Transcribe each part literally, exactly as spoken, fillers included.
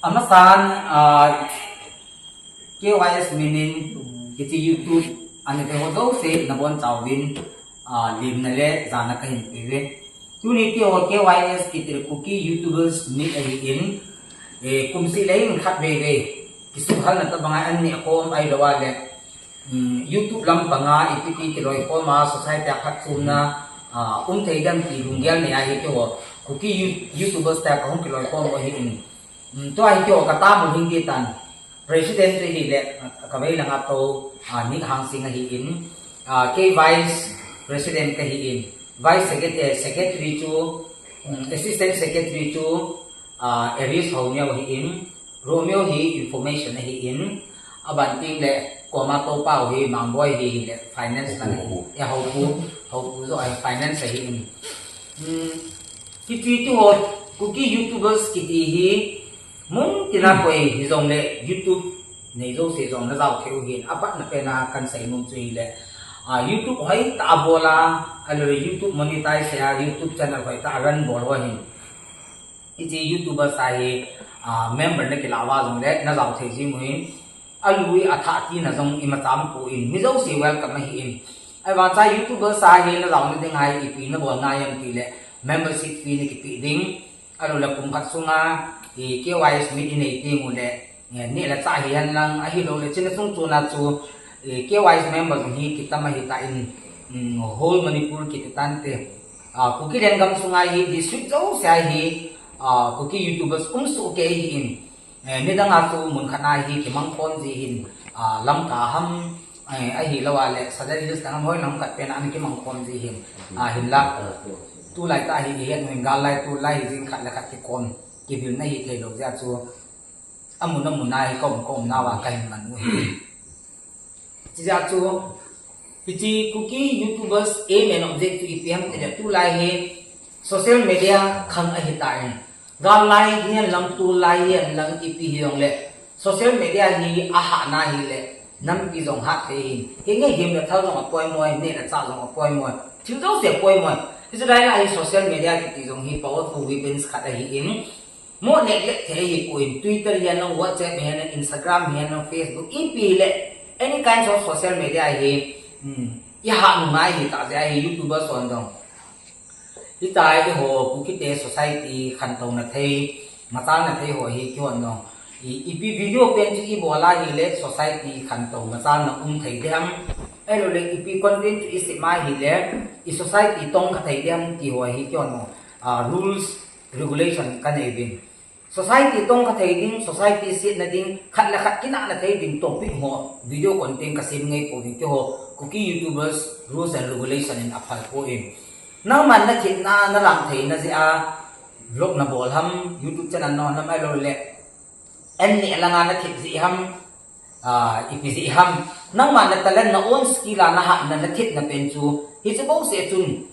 Amasan, ah, K Y S Minin, kiti YouTube, ani te ho jouse nabonchauvin, ah, limna le jana kahin peuve. Tuni tiho K Y S kiti Kuki YouTubers Meet ahin, eh, kum seh le in khat vei vei kisuhhalna tabang a ani akom ahilouva le, um, YouTube lampanga ipi ti kiloikhom a society a phatchomna, ah, um thei dem ti lunggel nei ahi tiho Kuki You-, YouTubers te kahung kiloikhom u ahin. Um, tua hi tiho katamu hing ti tan. President chu hile, ah, kavei langa tou, ah, Nick Hangsing ahin, ah, kei Vice President kahin, Vice Secretary, Secretary chu, um, Assistant Secretary chu, ah, Eris Haoneo ahin, Romeo hi Information ahin, abanting le koma toupa u hi Mangboi hi le Finance lang ahi, Haopu. E Haopu, Haopu joh ahi Finance ahin. Um, kiti tiho Kuki YouTubers kiti hi, mun tina koi hijongle YouTube nei jouse jong najao thei u ahin, apatna pena kahin seinom chu hile, ah, YouTube hoitah a bol a, ahilouleh YouTube monetize a, YouTube channel hoitah a run bol u ahin. Hiche YouTubers a hi, ah, member nakilah uva jongle najao thei jing u ahin, alui athah tina jong imacha umpon, mi jouse welcome ahin. Ahivang chun YouTubers a hi najaona ding a hi ipi nabol ngai em tile membership fee nakipeh ding. Ahilouleh kum khat sunga, eh, K Y S Meet inei teng uleh, eh, neh le chah hihen lang, ahilouleh chuna chungchon a chu, eh, K Y S member jong hi kitam ahitan, um, whole Manipur kiti tante. Ah, Kuki lengam sunga hi district jouse a hi, ah, Kuki YouTubers um sohkei ahin. Eh, nidang a chu mun khat a hi kimangkhom ji ahin, ah, Lamka ham, eh, ahilouleh Southern Hills lang ham hoi lang khat pen a ana kimangkhom ji ahin, ah, hinla. Tulai tah hi ihet u ahin, gal lai tulai hi jing khat le khat kikom, kivilna hithei lou jeh a chu amun amun a hi kaum kaum nauva kahin man u ahi. Chujeh a chu, hiche Kuki YouTubers aim and object chu ipi ham tile tulai hi social media khang ahitan. Gal lai hihen lang, tulai hihen lang, ipi hijongle social media hi ahahna hile nampi jong hah thei ahin. Hinge him le thal jong apoimo, neh le chah jong apoimo, thil jouse apoimo. Hiche lai lai hi social media kiti jong hi powerful weapons khat ahin. Mo neh le thei ahipon, Twitter hihen lang, WhatsApp hihen lang, Instagram hihen lang, Facebook, ipi le any kinds of social media hi, um, ihah nungai ahitah jeh a hi YouTubers hon jong. Hitia eiho Kuki te society khantouna thei, machalna thei ho hi keihon jong, i, ipi video pen chu ibol a hile society khantou machalna um thei ding ham, ahilouleh ipi content chu isem a hile i society tongkha thei ding ham ti ho hi keihon jong, ah, rules, regulation kanei uvin. Society tongkha thei ding, society setna ding, khat le khat kinahna thei ding topic ho video content kasem ngei pouvin, keiho Kuki YouTubers rules and regulation in aphal poi. Nangman nathetna, nalang theina jeh a vlog nabol ham, YouTube channel nahon ham, ahilouleh an neh langa nathet jeh ham, ah, ipi jeh ham, nangma na talent, na own skill a nahatna, nathetna pen chu hiche bouseh chun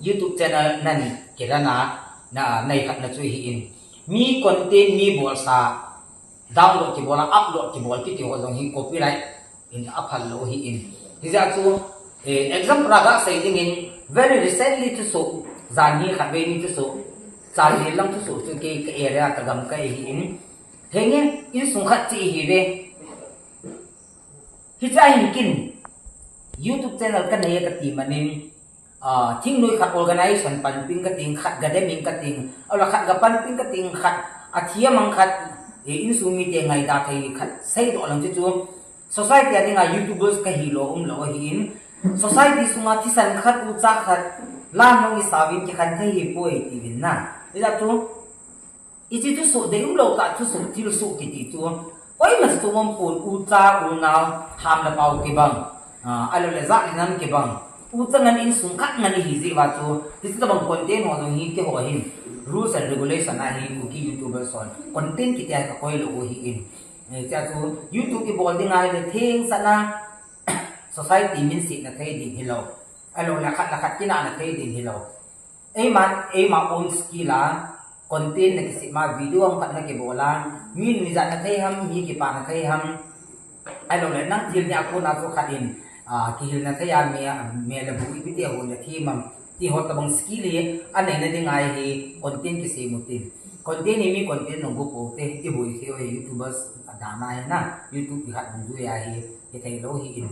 YouTube channel nan kiran a, na, nei khatna chu ahin. Mi content, mi bolsa, download kibol a, upload kibol kiti ho jong hi copyright in aphal lou ahin. Hijeh a chu, eh, example a gasei dingin, very recently thusoh, janhi khatvei ni thusoh, Chandel lang thusoh chu kei ka area, ka gamkai ahin. Henge, insung khat chu ihiuve. Hiche a hin ken YouTube channel kanei e kati manin, ah, thingnoi khat organization panping kating, khat gadem ing kating, ahilouleh khat gapanping kating, khat athi amang khat, eh, insung mite ngaida thei khat seidoh lang chu chu society a dinga YouTubers kahilou umlou ahin. Society sunga thisan khat, ucha khat, lan hung isauvin kikhen thei ahipoi tiuvin na. Hijeh a chu, hiche thusoh deium lou tah, thusoh thilsoh kiti chu koima chu umpon, ucha unau, ham le pao kibang, ah, ahilouleh jat le nam kibang, ucha ngen insung khat ngen ihi jeh uva chu, hiche tobang content ho jong hi keiho hin rules and regulation a hi Kuki YouTubers hon content kiti a hi kakoi lou u ahin. Eh, chea chu YouTube ibol ding ahile thengsel a society minsetna thei ding hilou, ahilouleh khat le khat kinahna thei ding hilou. Eima, eima own skill a content nakisem a, video ham khat nakibol a, mi nuijatna thei ham, mi kipana thei ham, ahilouleh nang thil neh a kona chu khat in, ah, kihilna thei a, me, me le bu ipi ti hon le thim ham, ti ho tobang skill hi aneina dinga hi content kisem u tin. Content hi mi content nung gu po te, i bui thei u hi YouTubers a dan a hi na, YouTube i khat dungjuia hi, i thei lou hi in.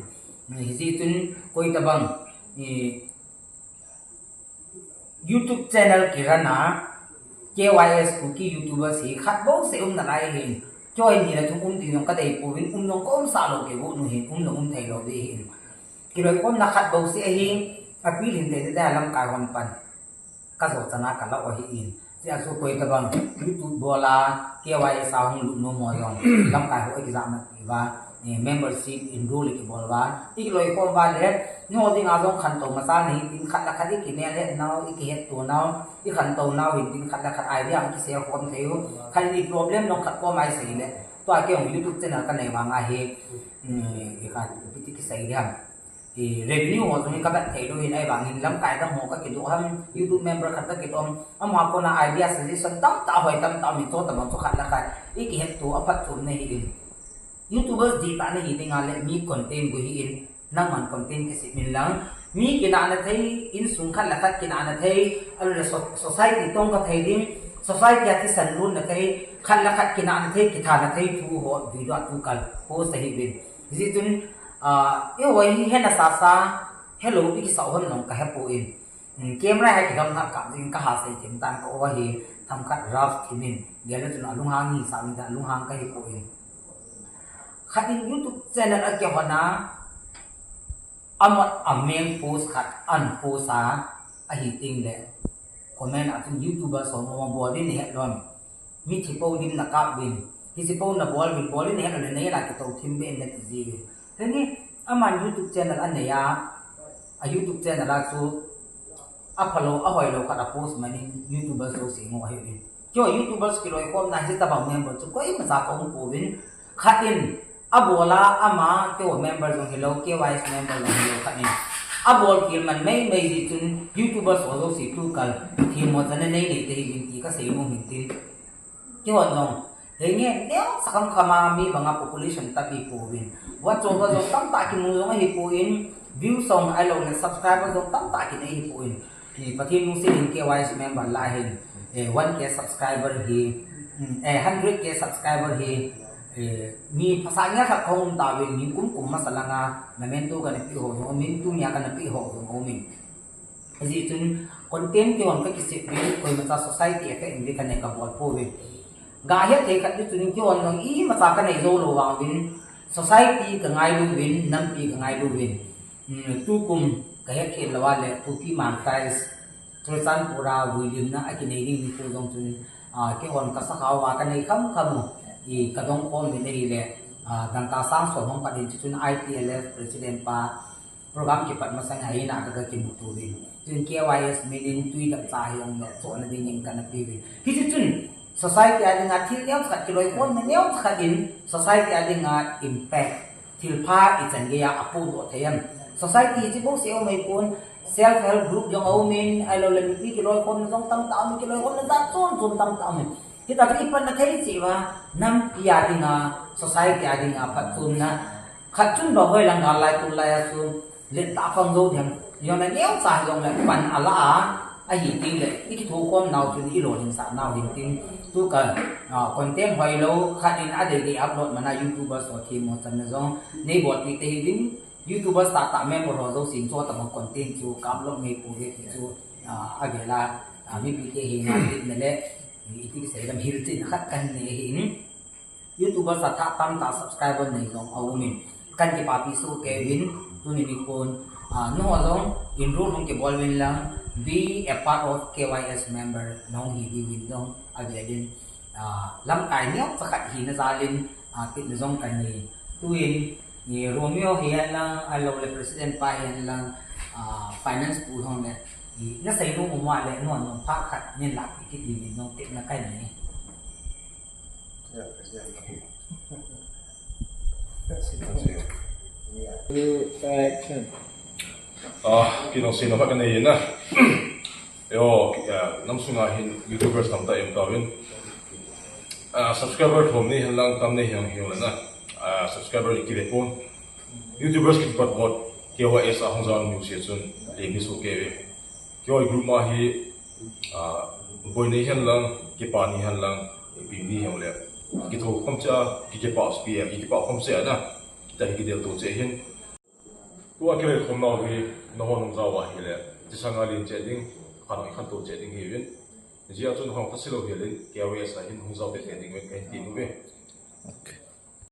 Hijeh chun koi tabang, i YouTube channel kiran a, K Y S Kuki YouTubers hi khat bou seh um nalai hin. Choi ni la thum um ti jong ka dei pouvin, um jong ka um sah lou kei gu nu hin, um jong um thei lou di hin. Kiloikhomna khat bou seh hi, appeal hin te te lamkai hon pan. Ka jo chana ka la u ahi in. Sia chu koi tabang YouTube bol a, K Y S a hung lut nom ho jong lamkai ho i kijah mat pi uva, eh, membership enroll i kibol uva, i kiloikhom uva le, nangho dinga jong khantou masa nahi tin khat le khat i kinel het nau, i kihetto nau, i khantou nau hin tin khat le khat idea i kishare khom thei u. Khat in i problem jong khat kom a i sei le. Tua kei jong YouTube channel ka nei vang a hi, mm, i khat i pi ti kisei diam. I revenue ho jong hi ka vet thei lou hin, ahivangin lamkai dang ho ka kidoh ham, YouTube member khat ka kidoh ham, ama kona idea suggestion tamtah hoi tamtah um in, chu tabang chu khat le khat i kihetto a phatchomna hi in. YouTubers dihtah na hi dinga le mi content gu hi in, nangman content kisem in lang, mi kinahna thei, insung khat le khat kinahna thei, ahilou le so-, society tongkha thei ding, society a thisan lutna thei, khat le khat kinahna thei, kithana thei thu ho video a tukal post ahi uvin. Hijeh chun, ah, eiho hi hena sasa, helou i kisah hon jong ka he poi. Hmm, camera hi kidam na kap jing ka ha sei thim tan ka o hi, themkhat rough thim in, gel le chun alunghang hi sa in ta lunghang ka hi poi. Khat in YouTube channel a kihon a, amot ameng post khat an post a, ahi teng le comment a chun YouTubers ho mo bol din he lon. Mithi po dim na kap uvin. Hiche po na bol uvin, bol uvin, helou le nei la kitou thim be in na ti ji uvin. Tuni, aman YouTube channel a nei a, a YouTube channel a chu, aphalou, ahoilou khat a post man in, YouTubers jouse ngo ahi uvin. Keiho YouTubers kiloikhomna hiche tabang member chu koima cha ka um pouvin. Khat in, abol a ama, keiho member jong hilou, K Y S member jong hilou khat in. Abol kil man mei mei jeh chun, YouTubers ho jouse tukal, themmo chan a nei nei te hi uvin ti ka sei nom in tin. Keihon jong, henge, neocha kham kham a mi banga population tahbeh pouvin. Watch hour jong tamtah kimu jong ahi pon, views jong ahilou le subscriber jong tamtah kinei ahi pon. Ni Pathen lungset in K Y S member lah hin, eh, one K subscriber hi, mm, eh, hundred K subscriber hi, eh, mi phatsah ngei khat kahung um tauvin, mi kum kum masa langa, memento kana pe ho jong, min tunia kana pe ho jong, umin. Hijeh chun content keihon ka kisem uvin, koimacha society effect in ding ka nei ka bol pouvin. Ga het thei khat ding chun keihon jong imacha ka nei jou lou vang uvin, society ka ngailu uvin, nampi ka ngailu uvin. Hmm, tukum ka het khel lou a le, Kuki Maltais, Churachandpur a vuilimna a kinei ding nikho jong chun, ah, keihon ka sakhao va ka nei kham kham u, i ka dong khom uvin ahile, ah, dangka sang som hung pat in chu chun I P L F president pa, program kipat masang a in a ka, ka kimuto uvin. Chun K Y S min in tui dap cha hi jong le chohna ding in kana pe uvin. Hiche chun society a dinga thil neocha khat kiloikhomna neocha khat in society a dinga impact thil pha ichan gei a apohdoh thei em. Society hiche bouseh aum ahipon self help group jong aumin, ahilou le nupi kiloikhomna jong tamtah aumin, kiloikhomna jat chom chom tamtah aumin. Hitia chu ipanna thei cheh uva, nampi a dinga, society a dinga phatchomna, khat chun bang hoilang gal lai tol lai a chun, let tah pang jou ding ham. Jong le neocha jong le pan ala a, ahi teng le, i kithokhom nau chun i lolhinsah nau hin tin. Tu ka, ah, content hoilou, khat in adei dei upload man a YouTubers ho themmo channa jong, nei bolpi tei uvin, YouTubers tahtah member ho jousen chu tabang content chu ka upload ngei pouve ti chu, ah, avel a, ah, mipi te henga tepna le, iti kisei dam hilchetna khat kahin nei ahin. YouTubers a thah tamtah subscriber nei jong aumin. Kahin kipapi soh kei uvin, tuni nikhon, ah, nangho jong enroll hung kibol uvin lang, be a part of K Y S member nahung hi diuvin jong avel in, ah, lamkai neocha khat hina jal in, ah, tepna jong kanei. Tuin, i Romeo hihen lang, ahilou le president pa hihen lang, ah, finance pu hon le, i nasei nom um a le, nangho jong phat khat nei lapi kit diuvin jong tepna kanei. Yeah, president. Action. Ah, kei jong seina khat kanei na. Eiho, ah, nam sunga hin YouTubers tamtah i um tauvin. Ah, subscriber thom nei hen lang tam nei hihen lang na. Ah, subscriber i kive pon. YouTubers kiti pat bou, K Y S a hung jao nau se chun, le mi soh kei uve. Keiho group ma hi, ah, Boina hihen lang, kipana hihen lang, ipi ni hijongle, kitho khom cheh a, ki, kipah pi a, ki, kipah khom cheh a na, tia hi kidel to cheh hin. Tua kivel khom nau hi, nahon hung jao a hile, chisanga len cheh ding, khan, khantou cheh ding hiuvin. Hijeh a chun hung kha silou hel in, K Y S a hin hung jao peh ding uvin kahin ti uve.